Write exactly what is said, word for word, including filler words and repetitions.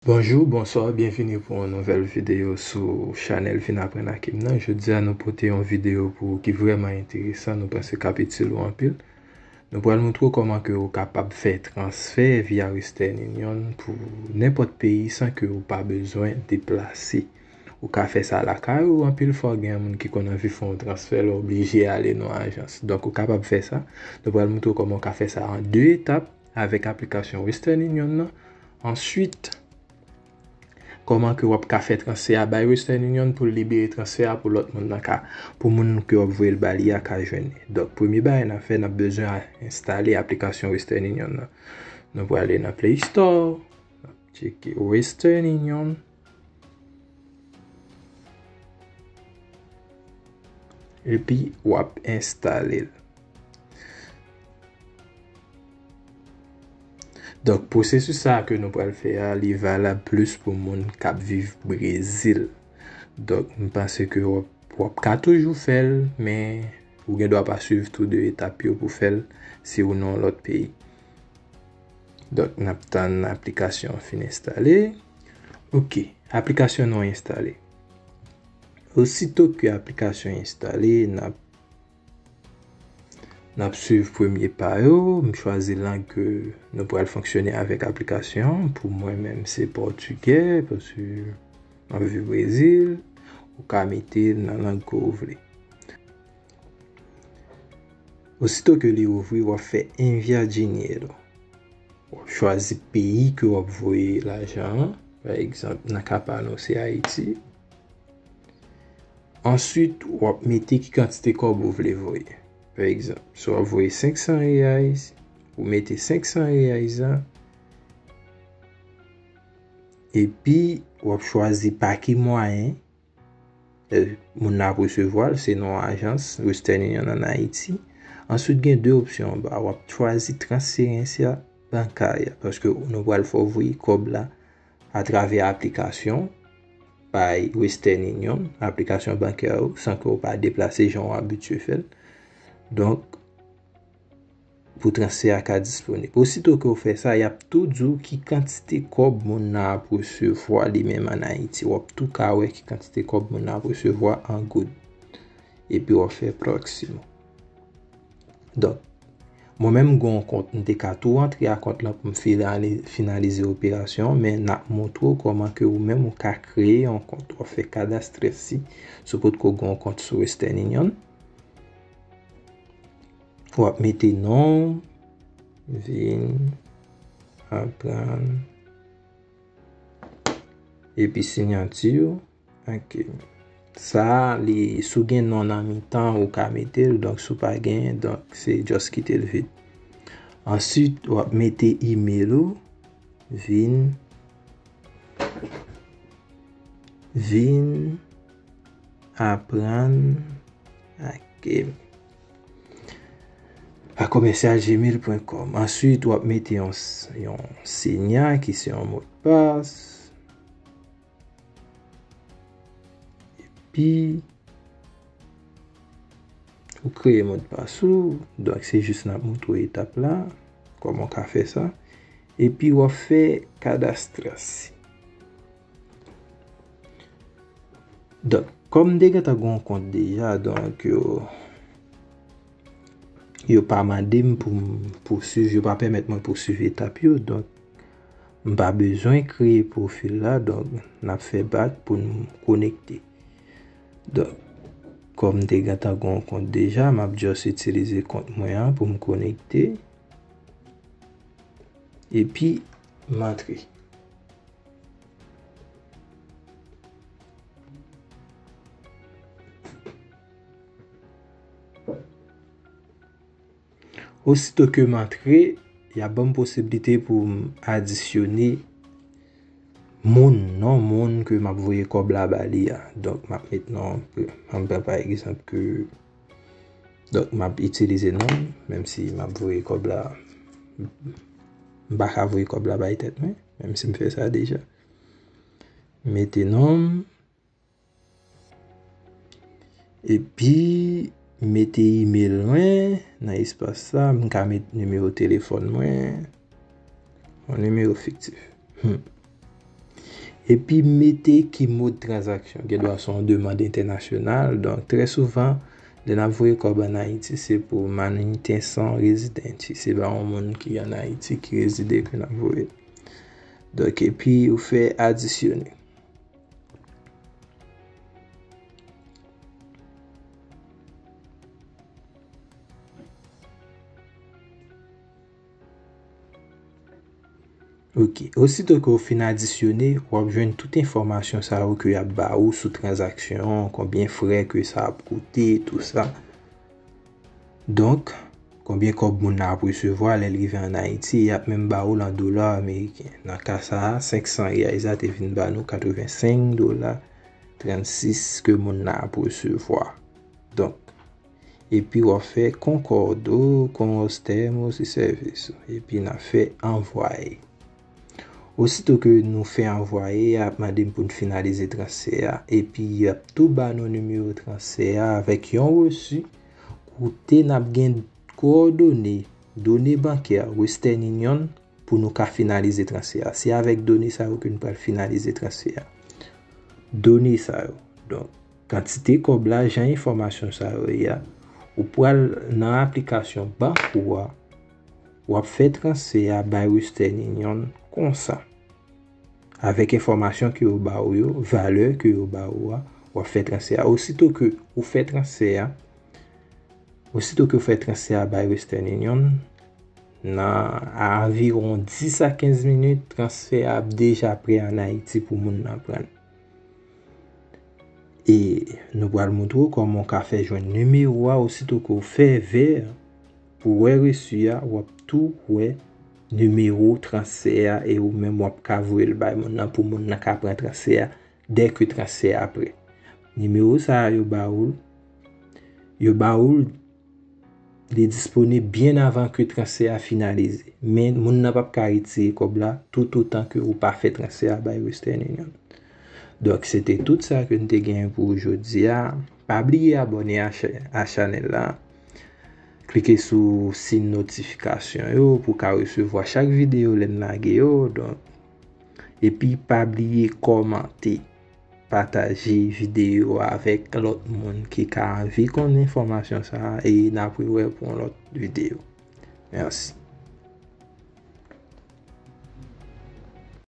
Bonjou, bonswa, byenvini pou yon nouvèl videyo sou chanèl Vin Aprann ak Im nan. Jodi a, nou pote yon videyo pou ou ki vrèman enteresan. Nou panse k ap itil ou anpil. Nou pral montre w kòman ke ou kapab fè transfè via Western Union pou nenpòt peyi san ke ou pa bezwen deplase. Ou ka fè sa lakay ou, anpil fwa gen yon moun ki konn anvi fè yon transfè, l oblije ale nan ajans. Donk, ou kapab fè sa. Nou pral montre w kòman ou ka fè sa an de etap avèk aplikasyon Western Union nan. Answit, kòman ke w ap ka fè transfè a bay Western Union pou l libere transfè a pou lòt moun nan ka, pou moun ke w ap voye l ba li a ka jwenn li. Donk, premye bagay n ap fè, n ap bezwen enstale aplikasyon Western Union nan. Nou prale nan Play Store, n ap tcheke Western Union. Epi w ap enstale l. Donk, pwosesis sa a ke nou pral fè a, li valab plis pou moun k ap viv Brezil. Donk, m panse ke w ap, w ap ka toujou fè l, men ou gen dwa pa swiv tou de etap yo pou fè l si ou nan yon lòt peyi. Donk, n ap tann aplikasyon an fin enstale. Ok, aplikasyon nou enstale. Osito ke aplikasyon enstale, n ap, n ap swiv premye pa yo. M chwazi lang ke nou pral fonksyone avèk aplikasyon an. Pou mwen menm, se pòtigè, paske m ap viv Brezil. Ou ka mete nan lang ke w vle. Osito ke li ouvri, w ap fè enviar dinheiro. W ap chwazi peyi ke w ap voye lajan an. Pa egzanp, nan ka pa nou, se Ayiti. Answit, w ap mete ki kantite kòb ou vle voye. Pa egzanp, si w ap voye senk san reais, ou mete senk san reais la. Epi, w ap chwazi pa ki mwayen, e, moun nan ap resevwa l, se nan yon ajans Western Union ann Ayiti. Answit, gen de opsyon anba. W ap chwazi transferência bancária, paske nou pral fè w voye kòb la atravè aplikasyon bay Western Union, aplikasyon bankè yo, san ke w pa deplase jan w abitye fè l. Donk, pou transfè a ka disponib. Osito ke w fè sa, y ap tou di w ki kantite kòb moun nan ap resevwa li menm ann Ayiti. W ap tou ka wè ki kantite kòb moun nan ap resevwa an goud. Epi w ap fè próximo. Donk, mwen menm m gen yon kont, m te ka tou antre a kont lan pou m finali-, finalize operasyon, men n ap montre w kòman ke ou menm ou ka kreye yon kont. W ap fè cadastrar-se, si w potko gen yon kont sou Western Union. W ap mete non, Vin Aprann, epi siyati w. Ok. Sa a, li, si w gen non nan mitan, ou ka mete l. Donk, si w pa gen, donk, se just kite l vid. Answit, w ap mete email ou, Vin, Vin Aprann ak Im a comércio arroba gmail ponto com. Answit, w ap mete yon, s-, yon senha, ki se yon modpas. Epi, ou kreye modpas ou. Donk, se jis n ap montre w etap la, kòman w ka fè sa. Epi, w ap fè cadastrar-se. Donk, kòm m te gentan gen yon kont deja, donk, yo, yo pa mande m pou m pousuiv, yo pa pèmèt mwen pousuiv etap yo. Donk, m pa bezwen kreye pwofil la, donk, n ap fè back pou n konekte. Donk, kòm m te gentan gen yon kont deja, m ap just itilize kont mwen an pou m konekte. Epi, m antre. Osito ke m antre, y ap ban m posiblite pou m adisyone moun, non moun ke m ap voye kòb la ba li a. Donk, m ap met non, m pran pa egzanp ke, donk, m ap itilize non m, menm si m ap voye kòb la, m pa ka voye kòb la bay tèt mwen, menm si m fè sa deja. Mete non m. Epi, mete email mwen nan espas sa, m ka met nimewo telefòn mwen, yon nimewo fiktif. Hmm. Epi mete ki mòd tranzaksyon. Gen dwa se yon demann entènasyonal. Donk, trè souvan, lè n ap voye kòb ann Ayiti, se pou maniten san rezidanti. Se ba yon moun ki ann Ayiti, ki rezide ke n ap voye. Donk, epi ou fè adisyone. Ok. Osito ke w fin adisyone, w ap jwenn tout enfòmasyon sa yo ke y ap ba ou sou tranzaksyon an, konbyen frè ke sa ap koute, tou sa. Donk, konbyen kòb moun nan ap resevwa lè l rive ann Ayiti, y ap menm ba ou l an dola ameriken. Nan ka sa a, senk san reais la te vin ba nou katrevensenk dola trannsis ke moun nan ap resevwa. Donk, epi w ap fè concordo com os termos e serviço. Epi n ap fè anvwaye. Osito ke nou fè anvwaye a, ap mande m pou n finalize transfè a, epi y ap tou ba nou nimewo transfè a avèk yon resi kote n ap gen kowòdone, done bankè Western Union pou nou ka finalize transfè a. Se avèk done sa yo ke n pral finalize transfè a. Done sa yo. Donk, kantite kòb la, jan enfòmasyon sa yo ye a, ou pral nan aplikasyon bank ou a, w ap fè transfè a bay Western Union konsa. Avèk enfòmasyon ke yo ba ou yo, valè ke yo ba ou a, w ap fè transfè a. Osito ke ou fè transfè a, osito ke w fè transfè a bay Western Union, nan anviwon dis a kenz minit, transfè a ap deja prè ann Ayiti pou moun nan pran l. E nou pral montre w kòman w ka fè jwenn nimewo a osito ke w fè vè pou wè resi a, w ap tou wè nimewo transfè a e ou menm w ap ka voye l bay moun nan pou moun nan ka pran transfè a dè ke transfè a prè. Nimewo sa a yo ba ou l, yo ba ou l, li disponib byen avan ke transfè a finalize. Men moun nan p ap ka retire kòb la toutotan ke ou pa fè transfè a bay Western Union. Donk, se te tout sa ke n te genyen pou ou jodi a. Pa bliye abòne a cha-, a chanèl la. Klike sou siy notifikasyon yo pou w ka resevwa chak videyo lè n lage yo. Donk, epi pa bliye kòmante, pataje videyo a avèk lòt moun ki ka anvi konn enfòmasyon sa a, e n ap rewè pou yon lòt videyo. Mèsi.